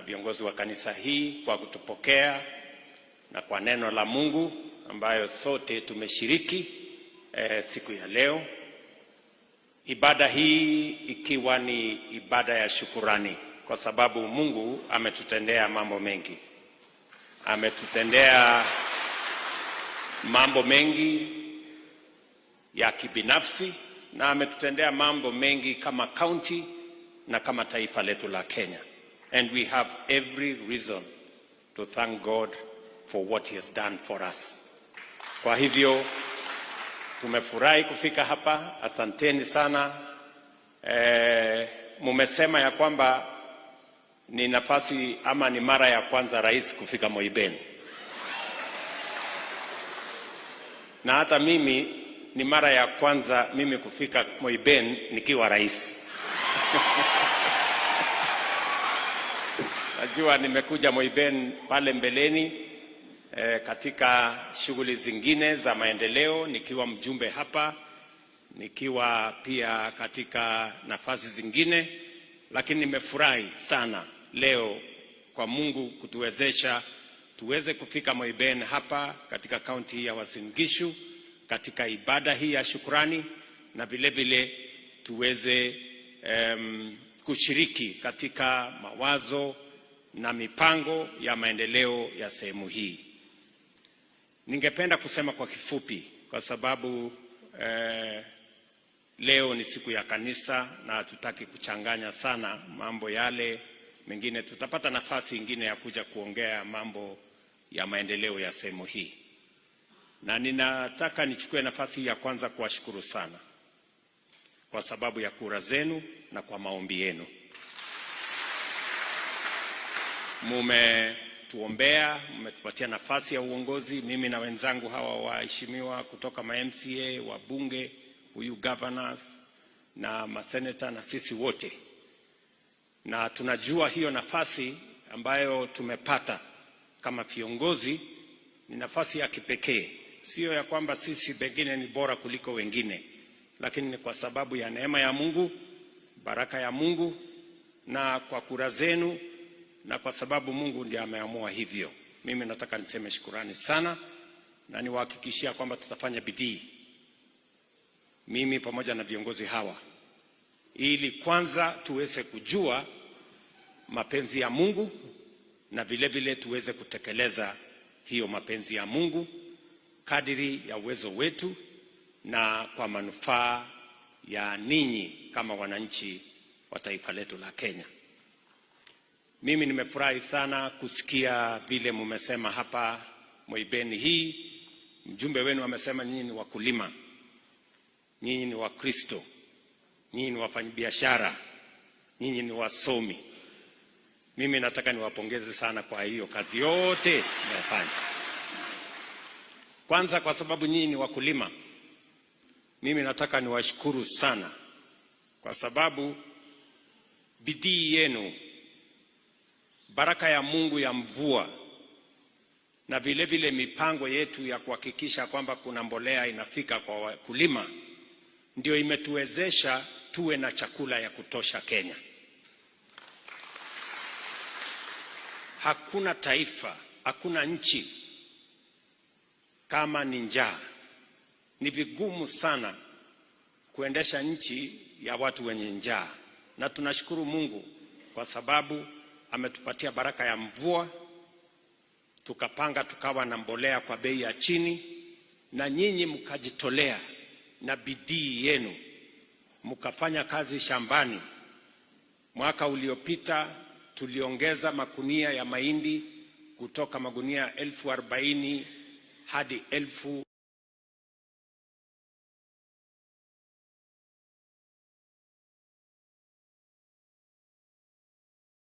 viongozi wa kanisa hii kwa kutupokea na kwa neno la Mungu ambayo sote tumeshiriki siku ya leo. Ibada hii ikiwa ni ibada ya shukurani kwa sababu Mungu ametutendea mambo mengi. Ametutendea mambo mengi ya kibinafsi na ametutendea mambo mengi kama county na kama taifa letu la Kenya. And we have every reason to thank God for what he has done for us. Kwa hivyo tumefurahi kufika hapa, asanteni sana. Mumesema ya kwamba ni nafasi ama ni mara ya kwanza rais kufika Moiben, na hata mimi ni mara ya kwanza mimi kufika Moiben nikiwa rais. Najua nimekuja Moiben pale mbeleni katika shughuli zingine za maendeleo nikiwa mjumbe hapa, nikiwa pia katika nafasi zingine, lakini nimefurahi sana leo kwa Mungu kutuwezesha tuweze kufika Moiben hapa katika kaunti ya Uasin Gishu katika ibada hii ya shukrani na vile vile tuweze kushiriki katika mawazo na mipango ya maendeleo ya sehemu hii. Ningependa kusema kwa kifupi kwa sababu leo ni siku ya kanisa na hatutaki kuchanganya sana mambo yale mengine. Tutapata nafasi ingine ya kuja kuongea mambo ya maendeleo ya sehemu hii, na ninataka nichukue nafasi ya kwanza kuwashukuru sana kwa sababu ya kura zenu na kwa maombi yenu. Mumetuombea, mmetupatia nafasi ya uongozi, mimi na wenzangu hawa waheshimiwa kutoka ma MCA, wabunge, huyu governors na maseneta na sisi wote, na tunajua hiyo nafasi ambayo tumepata kama viongozi ni nafasi ya kipekee, sio ya kwamba sisi pengine ni bora kuliko wengine, lakini ni kwa sababu ya neema ya Mungu, baraka ya Mungu na kwa kura zenu na kwa sababu Mungu ndiye ameamua hivyo. Mimi nataka niseme shukurani sana na niwahakikishia kwamba tutafanya bidii, mimi pamoja na viongozi hawa, ili kwanza tuweze kujua mapenzi ya Mungu na vile vile tuweze kutekeleza hiyo mapenzi ya Mungu kadiri ya uwezo wetu na kwa manufaa ya ninyi kama wananchi wa taifa letu la Kenya. Mimi nimefurahi sana kusikia vile mumesema hapa Moibeni hii. Mjumbe wenu amesema nyinyi ni wakulima, nyinyi ni Wakristo, nyinyi ni wafanyabiashara, nyinyi ni wasomi. Mimi nataka niwapongeze sana kwa hiyo kazi yote mmefanya. Kwanza kwa sababu nyinyi ni wakulima, mimi nataka niwashukuru sana kwa sababu bidii yenu, baraka ya Mungu ya mvua na vile vile mipango yetu ya kuhakikisha kwamba kuna mbolea inafika kwa wakulima ndio imetuwezesha tuwe na chakula ya kutosha Kenya. Hakuna taifa, hakuna nchi kama ni njaa. Ni vigumu sana kuendesha nchi ya watu wenye njaa, na tunashukuru Mungu kwa sababu ametupatia baraka ya mvua, tukapanga tukawa na mbolea kwa bei ya chini, na nyinyi mkajitolea na bidii yenu mkafanya kazi shambani. Mwaka uliopita tuliongeza makunia ya mahindi kutoka magunia 40,000 hadi 80,000.